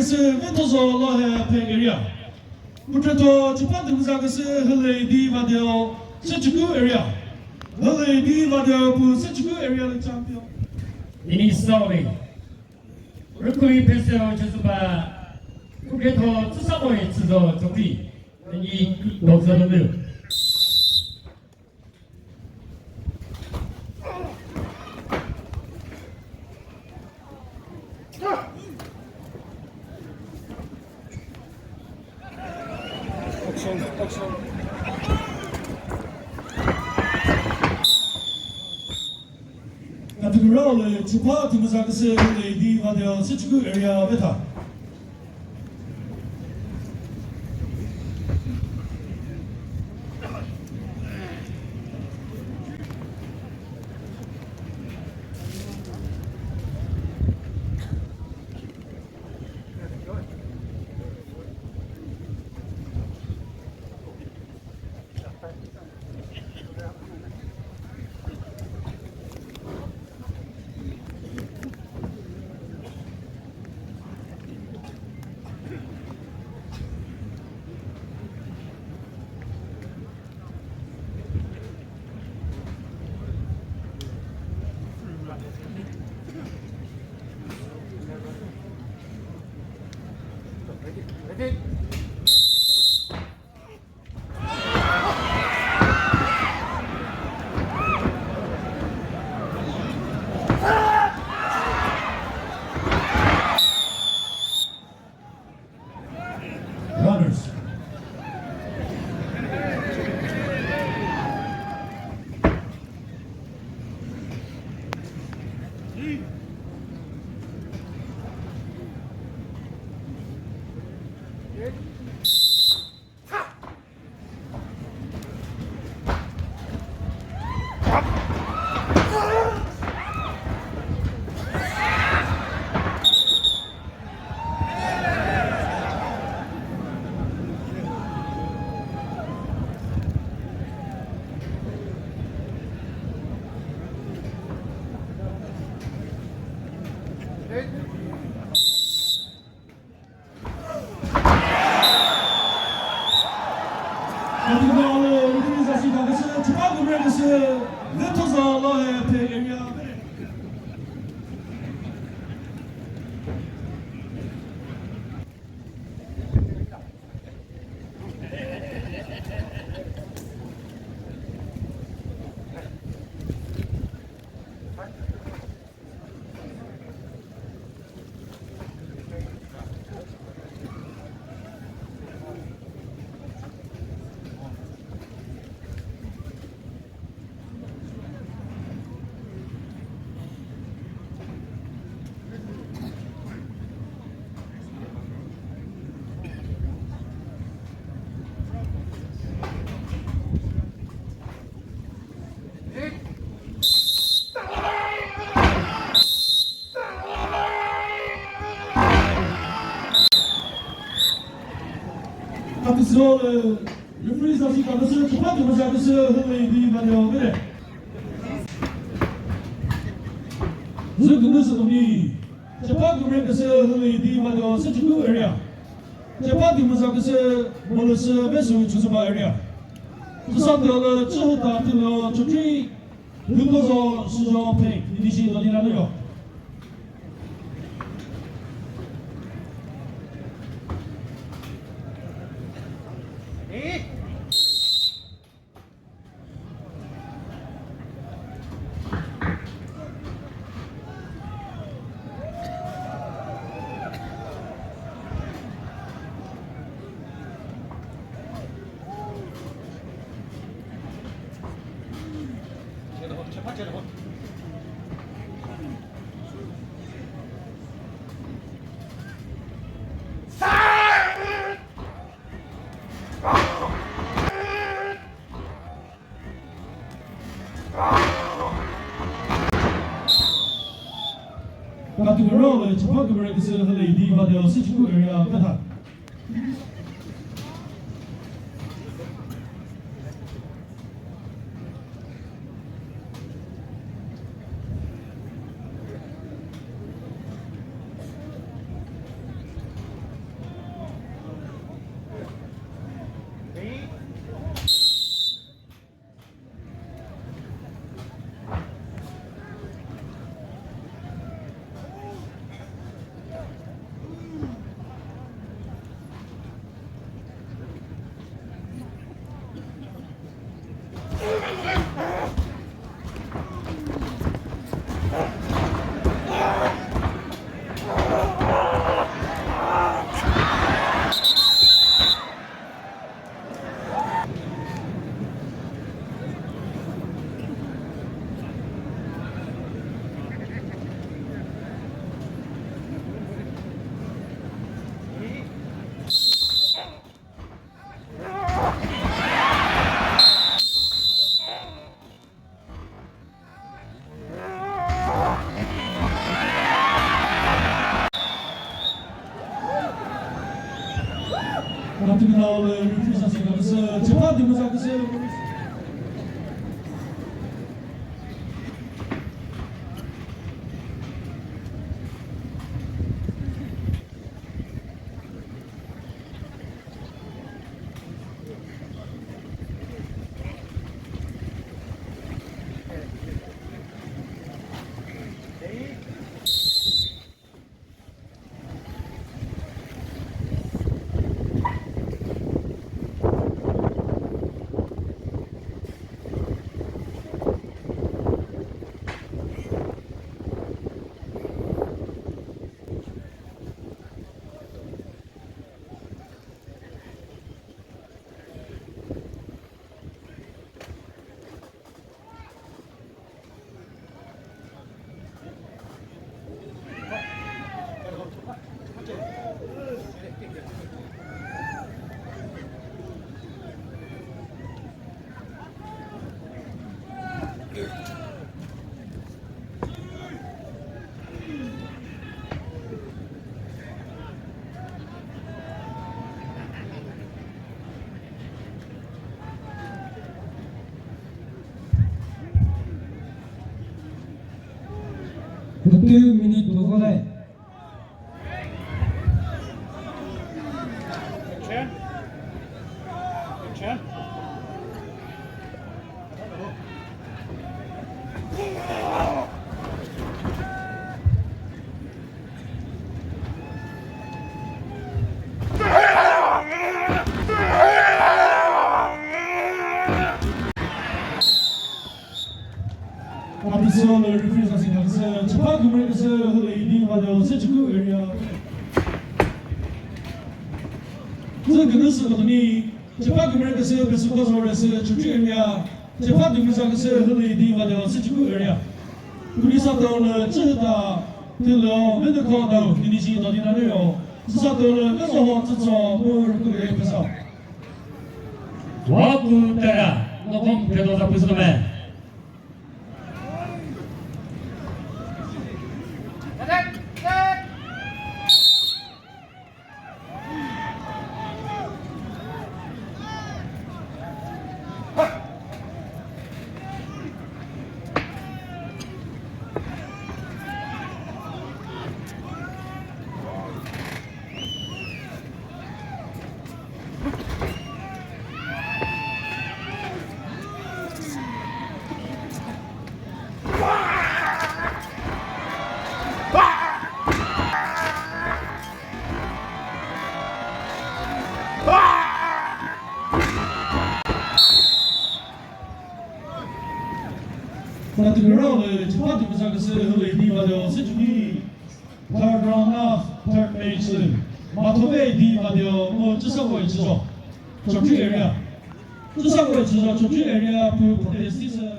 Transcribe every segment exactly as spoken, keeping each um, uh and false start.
Sü Vethozo Lohe Phek area. Putretho chipha tümüza küsü Hülüidi Vadeo Sechuku area. Hülüidi Vadeo pu Sechuku area lü champion. Ini sawi. Rükui peseo chüzüba. Putretho Tsüsaboi Tsüzo Chokri. Ini doksa lü. Katümüra ole chipha tümüza küsü Hülüidi Vadeo Sechuku area Vetha. Runners. Kapitüsü, referee sasi kapitüsü, chipha tümüza küsü, Hülüidi Vadeo bere. Zü kümüsü tumi, chipha kümre küsü, Hülüidi Vadeo Sechuku area. Chipha tümüza küsü, Molüsü Vesu Chozuba area. Tüsa tülo, chühüta tülo, chokri, Hükozo Suzo Phek, ini shi doli na lüyo. Katümüra ole chipha kümre küsü Hülüidi Vadeo Sechuku area Vetha. Atüna le referee sa sika küsü, chepa dümüza küsü. Two minute to go. Official referee sa sina küsü, chepa kümre küsü, Hülüidi Vadeo, Sechiku area. Zü künü sü kotuni, chepa kümre küsü, Besuko Zore sü, Church area. Chepa dümüza küsü, Hülüidi Vadeo, Sechiku area. Police ato lü chühüta, tülü, mendekho ato, dinisi to dinaneo. Züsa to lü, mezo ho, züzo, mur, kükre, pesa. Wa ku tera, no kom kedo za püsüme. Sa tükrao lü chepa dümüza küsü Hülüidi Vadeo, Sechiku. Third round na third match lü Mathoveidi Vadeo mu Chüsako Chüzo, Chokri area. Chüsako Chüzo, Chokri area pu protest sü.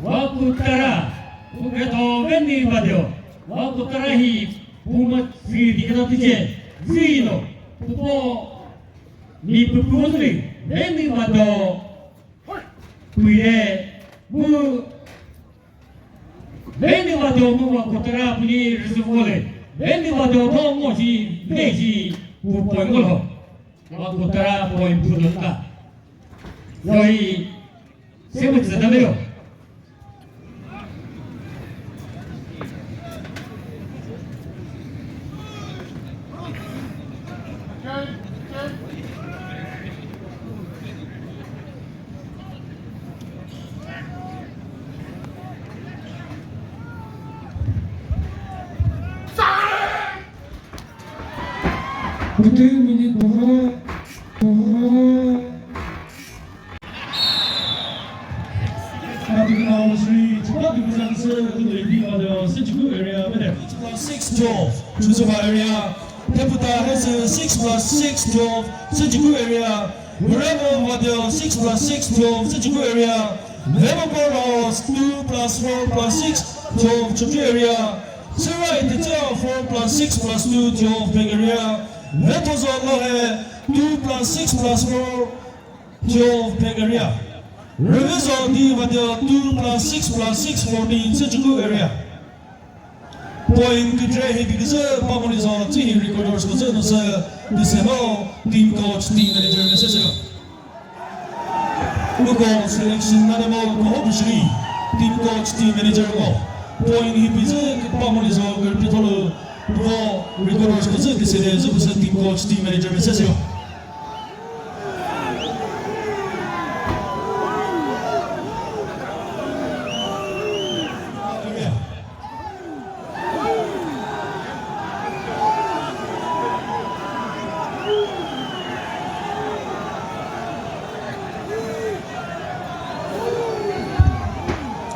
Wa ku tera, pu keto veni Vadeo. Wa ku tera hi, pu ma si di keto tiche, si no, pu po, mi pu pu si, veni Vadeo. Pu ye, mu Veni Vadeo mu wa ku tera puni reserve le. Veni Vadeo tho ngo shi, ve shi, pu point ngo lo. Wa ku tera point pu lo ta. Yoi, se mu zata le yo. Two minute buffer, buffer. Six plus six, twelve. Chuzuka area. Teputa Hese, six plus six, twelve. Sejiku area. Murabo Vadeo, six plus six, twelve. Sejiku area. Vemokoro two plus four plus six, twelve Chokri area. Chirai Tetia four plus six plus two, twelve Phek area. Vetozo Lohe two plus six plus four, twelve Phek area. Revizo Di Vadeo two plus six plus six, fourteen Sechuku area. Point kütre hi biküzü pamoli zo tsühi recorders küzü nusü disemo team coach, team manager message. Uko selection na demo ko ho bishri team coach, team manager ko. Point hi biküzü pamoli zo kürpitholu uko recorders küzü disede zü küzü team coach, team manager message.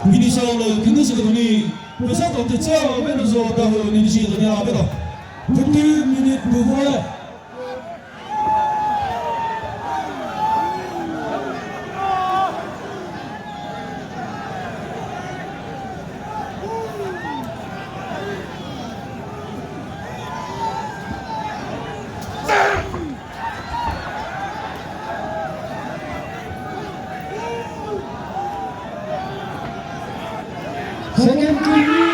Mini solo kini solo ni pesa to te cha ve no zo ta ho ni shi to ni a ve to. Fifteen minute bu vo. Second team.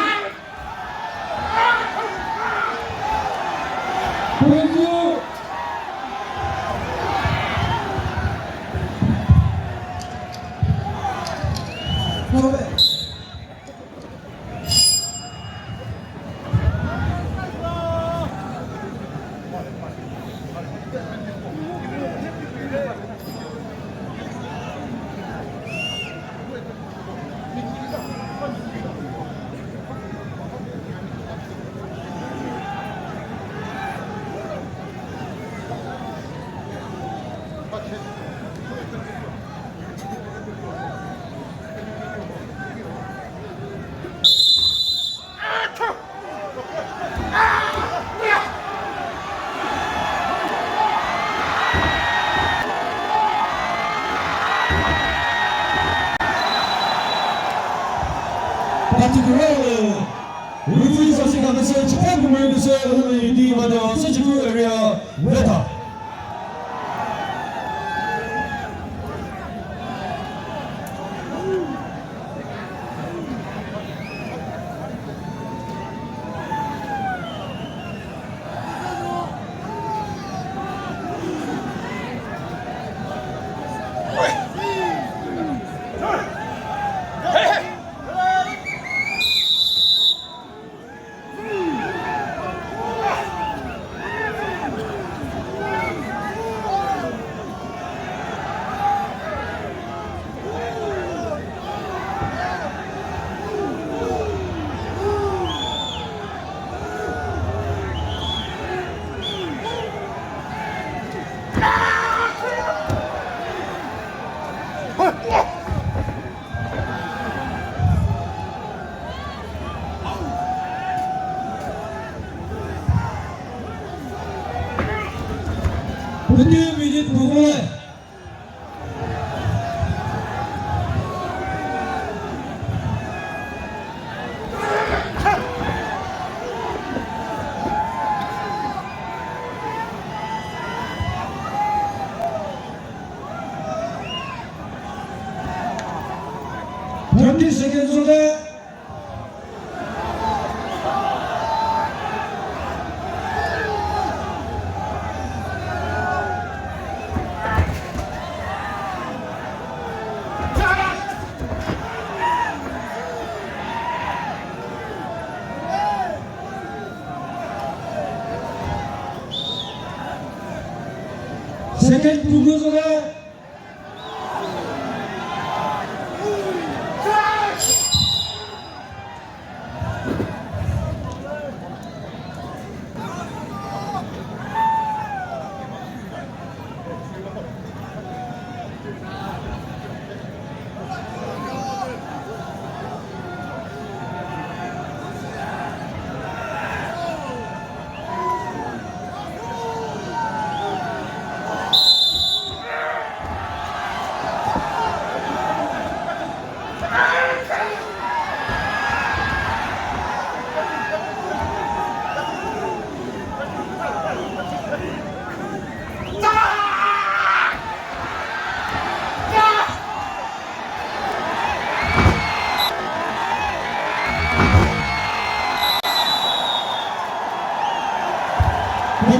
Particularly, referee sasika mese Japan kumari mese Di Vadeo Sechuku area veta. Fifteen minute bu vo. Thirty seconds left. Second proposal.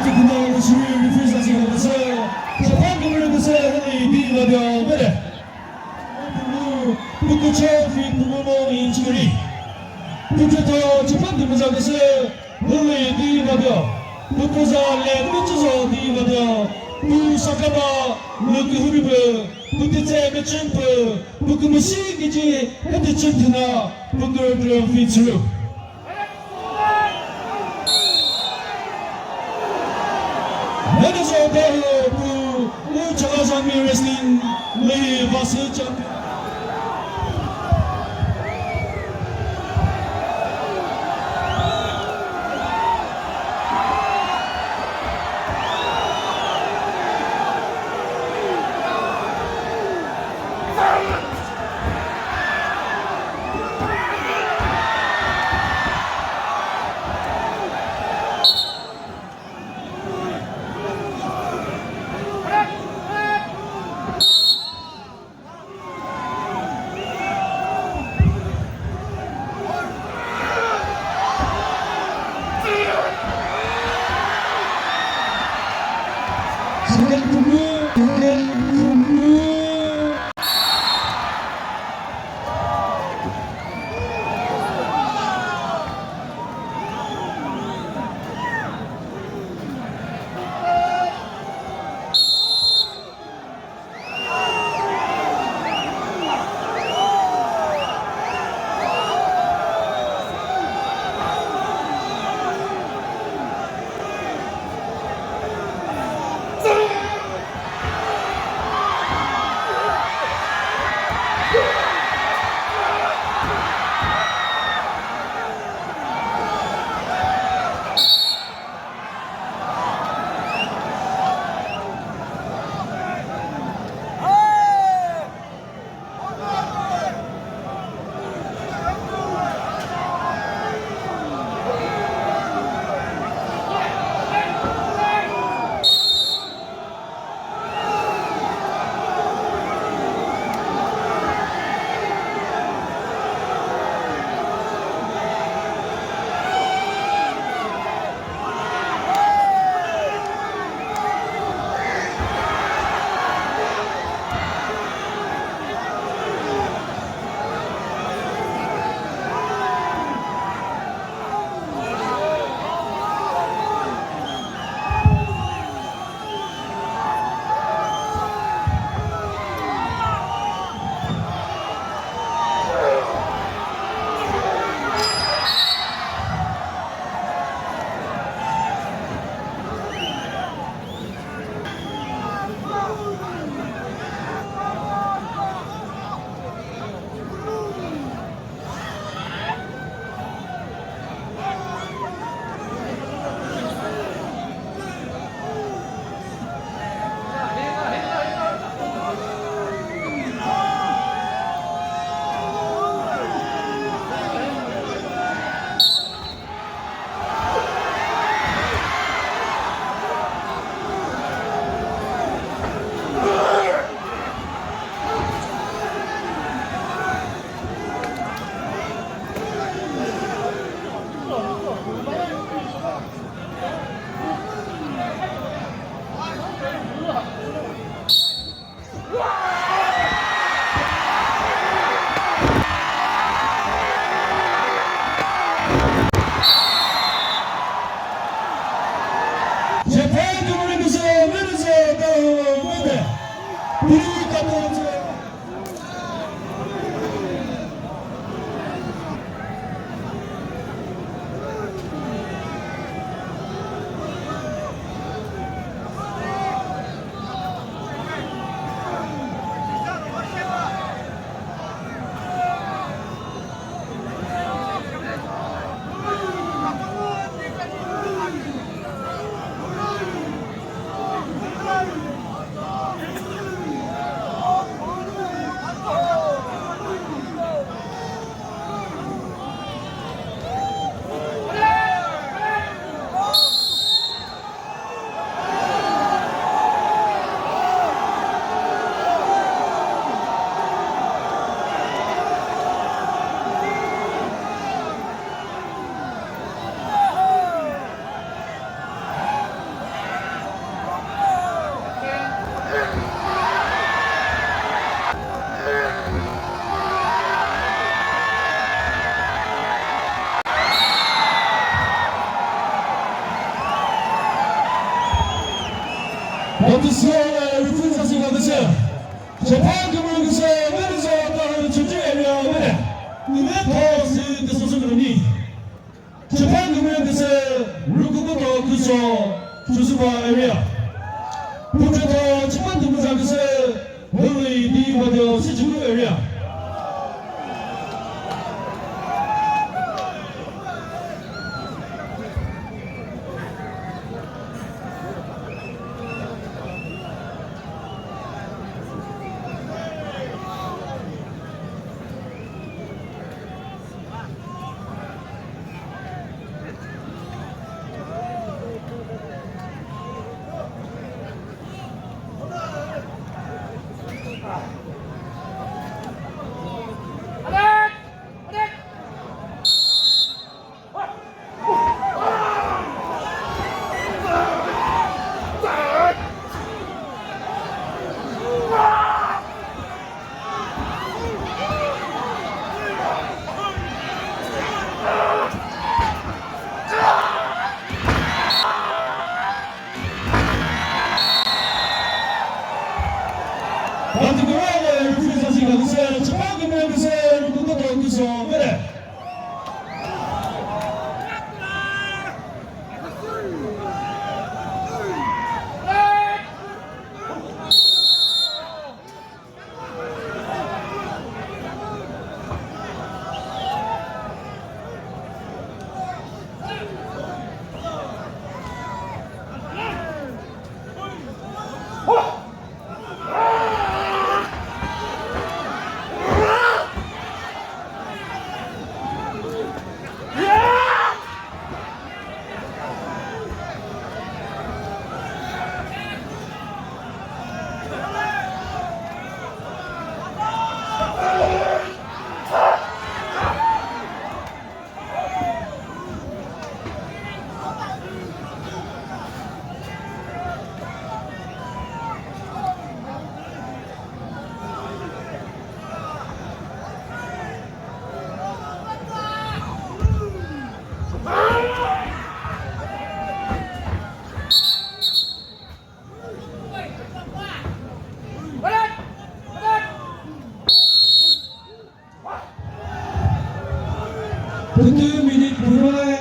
Kuno shiri referee sa si ko se, Japan ko referee se, hali bi ba dio bele. Pukucho fi pukumo injury. Pukuto Japan ko sa ko se, hali bi ba dio. Pukuza le pukuzo bi ba dio. Pu sakaba, luki huri be, putitse mechimpe, pukumasi kiji, hadi chintuna, pukur trophy through. That is all there for Uchala Zangmi Wrestling, Lee Vasu Champion. So, Chozuba area. Puküto Chimandumüza küsü, Vüli D Vadeo Sichuku area. Pütü minute püh.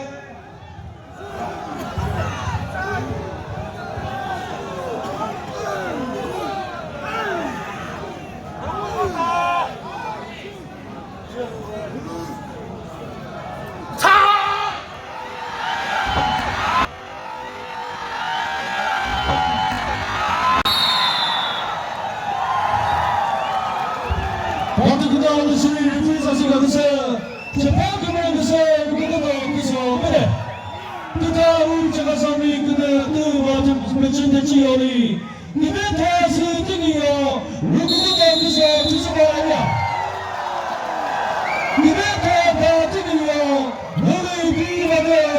Patu kuda anu suri referee sasi ka kese, chepa kümüre kese, kuda kuda kese, bere. Kuda u chaka sami kuda tu ba tu mechin de chi yoli. Nibe tha sü tini yo, rukuda kese, Chozuba area. Nibe tha ba tini yo, Vüli D Vadeo